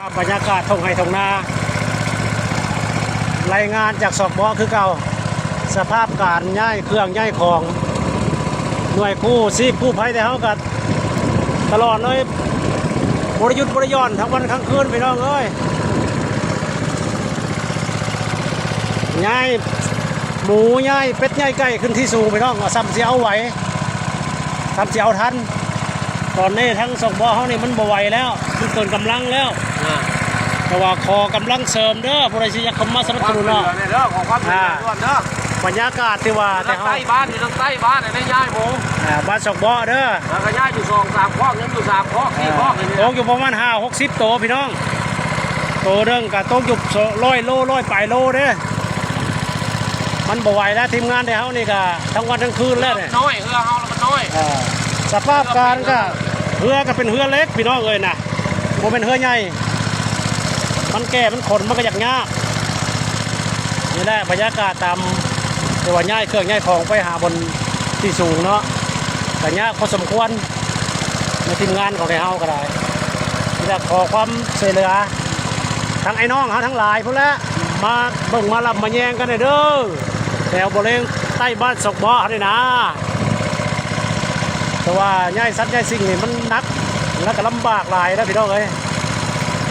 ພາບບັນຍາກາດທົ່ງໄຮ່ທົ່ງນາ ລາຍງານຈາກຊອກເບາະຄືເກົ່າ. ສະພາບການຍ້າຍເຄື່ອງຍ້າຍຂອງ ໜ່ວຍກູ້ຊີບກູ້ໄພແຕ່ເຮົາກໍຕະຫຼອດເລີຍ ບໍ່ໄດ້ຢຸດບໍ່ໄດ້ຢ່ອນທັງວັນທັງຄືນ ພີ່ນ້ອງເອີຍ. ຍ້າຍໝູ ຍ້າຍເປັດ ຍ້າຍໄກ່ຂຶ້ນທີ່ສູງ ພີ່ນ້ອງ ສ່ຳຊິເອົາໄຫວ ສ່ຳຊິເອົາທັນ. ຕອນນີ້ທາງຊອກເບາະເຮົານີ້ມັນບໍ່ໄຫວແລ້ວ ມັນເກີນກຳລັງແລ້ວ ອ່າ ແຕ່ວ່າຂໍກຳລັງເສີມເດີ ຜູ້ໃດຊິຢາກເຂົ້າມາສະໜັບສະໜູນເນາະ ຄວາມຊ່ວຍເຫຼືອແດ່ເດີ ຂໍຄວາມຊ່ວຍເຫຼືອ ອ່າ ດ່ວນເດີ. ບັນຍາກາດທີ່ວ່າ ຢູ່ທາງໃຕ້ບ້ານ ຢູ່ທາງໃຕ້ບ້ານໃນຍ້າຍໝູ ອ່າ ບ້ານຊອກເບາະເດີ ແລ້ວກໍຍ້າຍຢູ່ສອງສາມຄອກ ຍັງຢູ່ສາມຄອກ ອ່າ ສີ່ຄອກນີ້ ຕົກຢູ່ປະມານຫ້າຫົກສິບໂຕ ພີ່ນ້ອງ ໂຕໜຶ່ງກໍຕົກຢູ່ຮ້ອຍໂລ ຮ້ອຍປາຍໂລເດ້. ມັນບໍ່ໄຫວແລ້ວ ທີມງານໄທເຮົານີ້ກໍທັງວັນທັງຄືນແລ້ວນີ້ ນ້ອຍ ເຮືອເຮົາລະມັນນ້ອຍ ເອີ ສະພາບການກໍ ເຮືອກໍເປັນເຮືອເລັກ ພີ່ນ້ອງເອີຍນະ ບໍ່ແມ່ນເຮືອໃຫຍ່ ມັນແກ່ມັນຂົນມັນກໍຢາກຍາກ. ນີ້ແຫຼະບັນຍາກາດຕາມທີ່ວ່າຍ້າຍເຄື່ອງຍ້າຍຂອງໄປຫາບ່ອນທີ່ສູງເນາະ ກໍຍາກພໍສົມຄວນ ໃນທີມງານຂອງໄທເຮົາກໍໄດ້ ມີແຕ່ຂໍຄວາມຊ່ວຍເຫຼືອ ທັງອ້າຍນ້ອງເຮົາທັງຫຼາຍພຸ້ນແຫຼະ ມາເບິ່ງມາລຳມາແຍງກັນແດ່ເດີ ແຖວບໍລິເວນໃຕ້ບ້ານຊອກເບາະເຮົານີ້ນາ. ແຕ່ວ່າຍ້າຍສັດຍ້າຍສິ່ງນີ້ມັນໜັກ ແລ້ວກໍລຳບາກຫຼາຍນະ ພີ່ນ້ອງເອີຍ.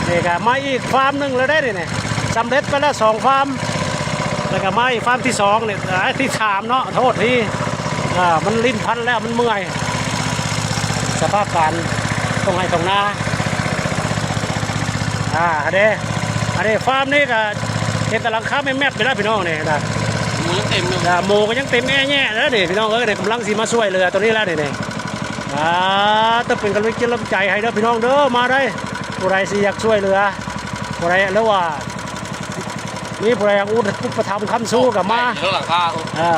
ນີ້ກໍມາອີກຟາມໜຶ່ງແລ້ວເດ້ນີ້ ສຳເລັດໄປແລ້ວສອງຟາມ ແລ້ວກໍມາອີກຟາມທີສອງນີ້ ເອີ ທີສາມເນາະ ໂທດທີ ເອີ ມັນລີ້ນພັນແລ້ວ ມັນເມື່ອຍ. ສະພາບການທົ່ງໄຮ່ທົ່ງນາ ອ່າ ອັນເດ ອັນເດ ຟາມນີ້ກໍເຫັນແຕ່ຫຼັງຄາແມັບໆໄປແລ້ວ ພີ່ນ້ອງນີ້ນະ ໝູຍັງເຕັມຢູ່ ອ່າ ໝູກໍຍັງເຕັມແອແຍະແລ້ວນີ້ ພີ່ນ້ອງເອີຍ. ນີ້ກຳລັງຊິມາຊ່ວຍເຫຼືອຕົວນີ້ແລ້ວນີ້ ອ່າ ຕ້ອງເປັນກຳລັງຈິດກຳລັງໃຈໃຫ້ເດີ ພີ່ນ້ອງເດີ ມາໄດ້ ຜູ້ໃດຊິຢາກຊ່ວຍເຫຼືອ ຜູ້ໃດ ຫຼືວ່າ ມີຜູ້ໃດຢາກອຸປະຖຳຄ້ຳຊູກໍມາ ເອີ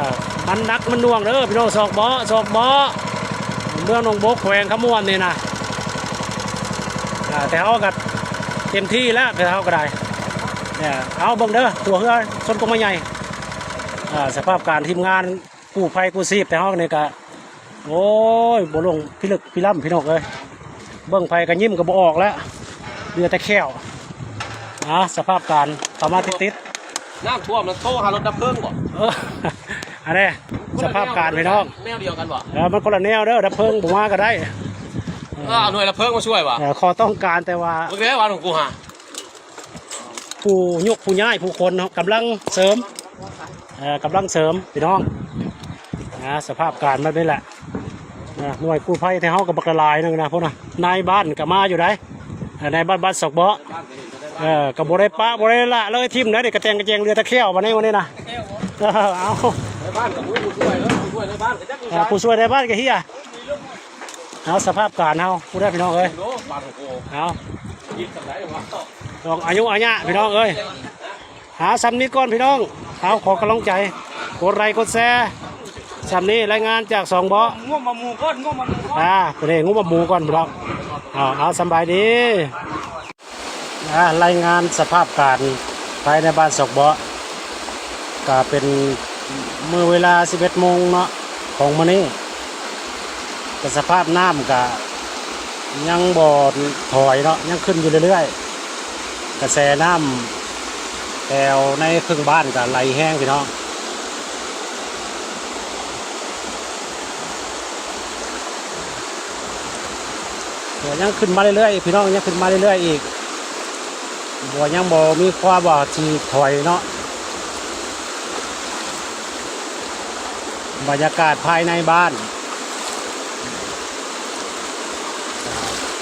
ມັນໜັກມັນໜ່ວງເດີພີ່ນ້ອງ ຊອກເບາະ ຊອກເບາະ ເມືອງໜອງບົກ ແຂວງຄຳມ່ວນນີ້ນະ ອ່າ ແຕ່ເຮົາກໍເຕັມທີ່ແລ້ວ ແຕ່ເຮົາກໍໄດ້ ເອົາເບິ່ງເດີ ຕົວເຮືອຊົນກົງໄມ້ໃຫຍ່ ອ່າ ສະພາບການທີມງານ ກູ້ໄພກູ້ຊີບແຕ່ເຮົານີ້ກະ ໂອ້ຍ ບໍ່ລົງພິລຶກພິລ່ຳ ພີ່ນ້ອງເອີຍ ເບິ່ງໃຜກະຍິ້ມກະບໍ່ອອກແລ້ວ ເຫຼືອແຕ່ແຂ້ວ. ອ່າ ສະພາບການເຂົ້າມາຕິດໆ ນ້ຳຖ້ວມແລ້ວໂທຫາລົດດັບເພີງບໍ່? ເອີ ອັນນີ້ສະພາບການພີ່ນ້ອງ ແນວດຽວກັນບໍ່? ເອີ ມັນຄົນລະແນວເດີ ດັບເພີງບໍ່ມາກະໄດ້ ເອີ ເອົາໜ່ວຍດັບເພີງມາຊ່ວຍວ່າ ເອີ ຂໍຕ້ອງການແຕ່ວ່າ ເບິ່ງແລ້ວວ່າຂອງກູຫາ ຜູ້ຍົກຜູ້ຍ້າຍຜູ້ຂົນເນາະ ກຳລັງເສີມ ເອີ ກຳລັງເສີມພີ່ນ້ອງ ອ່າ ສະພາບການແບບນີ້ແຫຼະ ອ່າ ໜ່ວຍກູ້ໄພແຖວເຮົາກໍບັກຫຼາຍໜຶ່ງນະ ພຸ້ນນະ ນາຍບ້ານກໍມາຢູ່ໃດ໋ ເອີ ນາຍບ້ານ ບ້ານຊອກເບາະ ເອີ ກໍບໍ່ໄດ້ປະບໍ່ໄດ້ລະເລີຍ ຖິ້ມໄດ້ ກະແຕງກະແຈງ ເຫຼືອແຕ່ແຂ້ວບັດນີ້ ມື້ນີ້ນະ ເອີ ເອົາ ນາຍບ້ານກໍບໍ່ຮູ້ຜູ້ຊ່ວຍເດີ ຜູ້ຊ່ວຍນາຍບ້ານກໍຈັກຢູ່ໃສ ເອີ ຜູ້ຊ່ວຍນາຍບ້ານກໍເຮຍ ເອົາ ສະພາບການເຮົາ ຜູ້ໃດພີ່ນ້ອງເອີຍ ເອົາ ລອງອາຍຸອາຍະພີ່ນ້ອງເອີຍ ຫາສ່ຳນີ້ກ່ອນພີ່ນ້ອງ ເອົາ ຂໍກຳລັງໃຈ ກົດໄລກົດແຊ ສ່ຳນີ້ລາຍງານຈາກສອງເບາະ ງວບໝາໝູກ່ອນ ງວບໝາໝູກ່ອນ ອ່າ ຜູ້ໃດງວບໝາໝູກ່ອນພີ່ນ້ອງ ເອົາ ເອົາ ສຳບາຍດີ. ອ່າ ລາຍງານສະພາບການພາຍໃນບ້ານຊອກເບາະ ກະເປັນມື້ເວລາສິບເອັດໂມງເນາະ ຂອງມື້ນີ້ ກະສະພາບນ້ຳກະຍັງບໍ່ຖອຍເນາະ ຍັງຂຶ້ນຢູ່ເລື້ອຍໆ ກະແສນ້ຳແຖວໃນເຄິ່ງບ້ານກະໄຫຼແຮງພີ່ນ້ອງ. ກໍຍັງຂຶ້ນມາເລື້ອຍໆ ພີ່ນ້ອງ ຍັງຂຶ້ນມາເລື້ອຍໆອີກ ບໍ່ ຍັງບໍ່ມີຄວາມວ່າຊິຖອຍເນາະ. ບັນຍາກາດພາຍໃນບ້ານ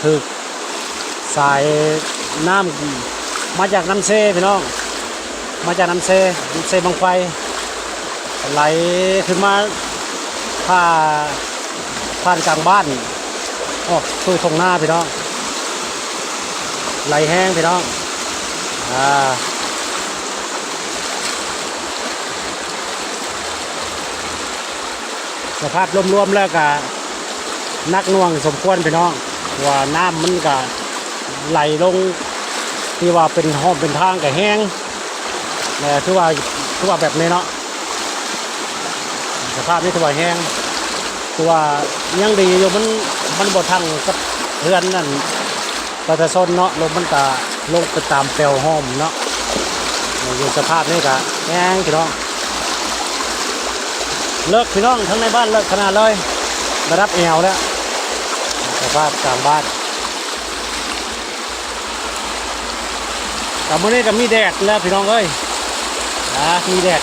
ຖືກສາຍນ້ຳມາຈາກນ້ຳເຊພີ່ນ້ອງ ມາຈາກນ້ຳເຊ ນ້ຳເຊບັ້ງໄຟ ໄຫຼຂຶ້ນມາຜ່າ ຜ່ານກາງບ້ານ ອອກສູ່ທົ່ງນາພີ່ນ້ອງ ໄຫຼແຮງພີ່ນ້ອງ ອ່າ. ສະພາບລວມໆແລ້ວກະໜັກໜ່ວງສົມຄວນພີ່ນ້ອງ ເພາະວ່ານ້ຳມັນກະໄຫຼລົງ ທີ່ວ່າເປັນຮ່ອມເປັນທາງກະແຮງ ແລະ ຖືວ່າ ຖືວ່າແບບນີ້ເນາະ ສະພາບນີ້ຖືວ່າແຮງ ຖືວ່າຍັງດີຢູ່ ມັນ ມັນບໍ່ທັ່ງກັບເຮືອນນັ້ນ ປະຊາຊົນເນາະ ລົມມັນກະ ລົງໄປຕາມແປວຫອມເນາະ. ເບິ່ງສະພາບນີ້ກະແຮງພີ່ນ້ອງ ເລິກພີ່ນ້ອງ ທັງໃນບ້ານເລິກຂະໜາດເລີຍ ລະດັບແອວແລ້ວ ສະພາບກາງບ້ານ. ກະມື້ນີ້ກະມີແດດແລ້ວພີ່ນ້ອງເອີຍ ອາ ມີແດດ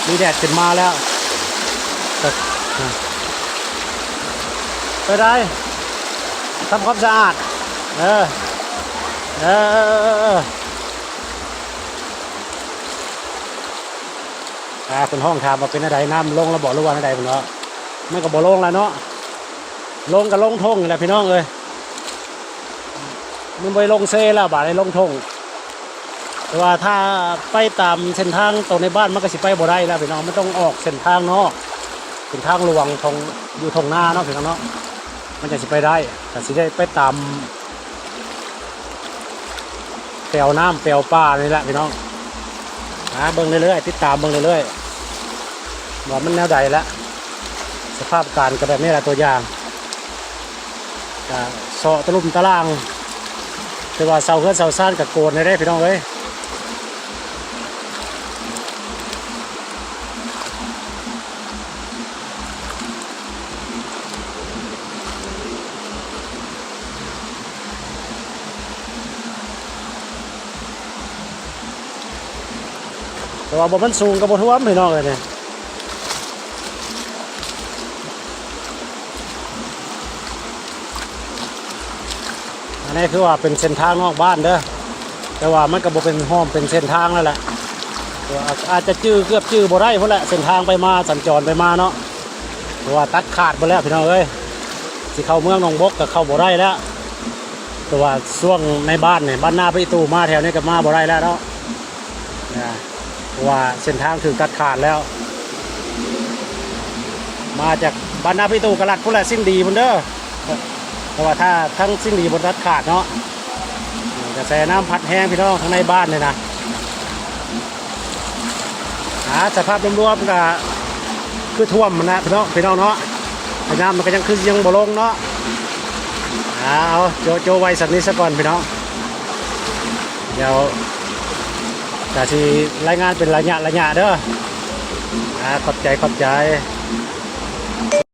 ມີແດດຂຶ້ນມາແລ້ວ ເອີ ເອີ ໄປໄດ້ ທຳຄວາມສະອາດ ເອີ ເອີ ເອີ ເອີ ອ່າ ເພິ່ນຮ້ອງຖາມວ່າເປັນແນວໃດ ນ້ຳລົງແລ້ວບໍ່ ຫຼືວ່າແນວໃດເພິ່ນເນາະ. ມັນກໍບໍ່ລົງແລ້ວເນາະ ລົງກໍລົງທົ່ງນີ້ແຫຼະພີ່ນ້ອງເອີຍ ມັນບໍ່ໄດ້ລົງເຊແລ້ວ ບາດນີ້ລົງທົ່ງ. ແຕ່ວ່າຖ້າໄປຕາມເສັ້ນທາງໂຕໃນບ້ານ ມັນກໍຊິໄປບໍ່ໄດ້ແລ້ວພີ່ນ້ອງ ມັນຕ້ອງອອກເສັ້ນທາງນອກ ເສັ້ນທາງຫຼວງຂອງ ຢູ່ທົ່ງນາເນາະພີ່ນ້ອງເນາະ ມັນຈັ່ງຊິໄປໄດ້ ກໍຊິໄດ້ໄປຕາມ ແປວນ້ຳແປວປານີ້ແຫຼະພີ່ນ້ອງ ຫາເບິ່ງເລື້ອຍໆ ຕິດຕາມເບິ່ງເລື້ອຍໆ ວ່າມັນແນວໃດລະ ສະພາບການກໍແບບນີ້ລະ ຕົວຢ່າງ ກະເຊາະຕະລຸ່ມຕະລ່າງ ແຕ່ວ່າເສົາເຮືອນເສົາຊານກະໂກນແດ່ເດ້ພີ່ນ້ອງເອີຍ. ແຕ່ວ່າບໍ່ມັນສູງກໍບໍ່ຖ້ວມພີ່ນ້ອງເອີຍນີ້. ອັນນີ້ຄືວ່າເປັນເສັ້ນທາງນອກບ້ານເດີ ແຕ່ວ່າມັນກໍບໍ່ເປັນຮ່ອມເປັນເສັ້ນທາງແລ້ວແຫຼະ ອາດ ອາດຈະຈື່ ເກືອບຈື່ບໍ່ໄດ້ພຸ້ນແຫຼະ ເສັ້ນທາງໄປມາ ສັນຈອນໄປມາເນາະ ເພາະວ່າຕັດຂາດໝົດແລ້ວພີ່ນ້ອງເອີຍ ຊິເຂົ້າເມືອງໜອງບົກກໍເຂົ້າບໍ່ໄດ້ແລ້ວ ແຕ່ວ່າຊ່ວງໃນບ້ານນີ້ ບ້ານນາພະອີ່ຕູ້ ມາແຖວນີ້ກໍມາບໍ່ໄດ້ແລ້ວເນາະ ອາ ເພາະວ່າເສັ້ນທາງຖືກຕັດຂາດແລ້ວ ມາຈາກບ້ານນາພະອີ່ຕູ້ກະລັດພຸ້ນແຫຼະ ຊິງດີພຸ້ນເດີ ເພາະວ່າຖ້າທາງຊິງດີບໍ່ຕັດຂາດເນາະ ກະແສນ້ຳພັດແຮງພີ່ນ້ອງ ທາງໃນບ້ານນີ້ນະ ອາ ສະພາບລວມໆກະຄືຖ້ວມຫັ້ນນະພີ່ນ້ອງ ພີ່ນ້ອງເນາະ ນ້ຳມັນກະຍັງຄືຍັງບໍ່ລົງເນາະ ອາ ເອົາ ໂຈະ ໂຈະໄວ້ສ່ຳນີ້ສາກ່ອນພີ່ນ້ອງ ດຽວກະຊິລາຍງານເປັນໄລຍະໆເດີ ອາ ຂອບໃຈ ຂອບໃຈ.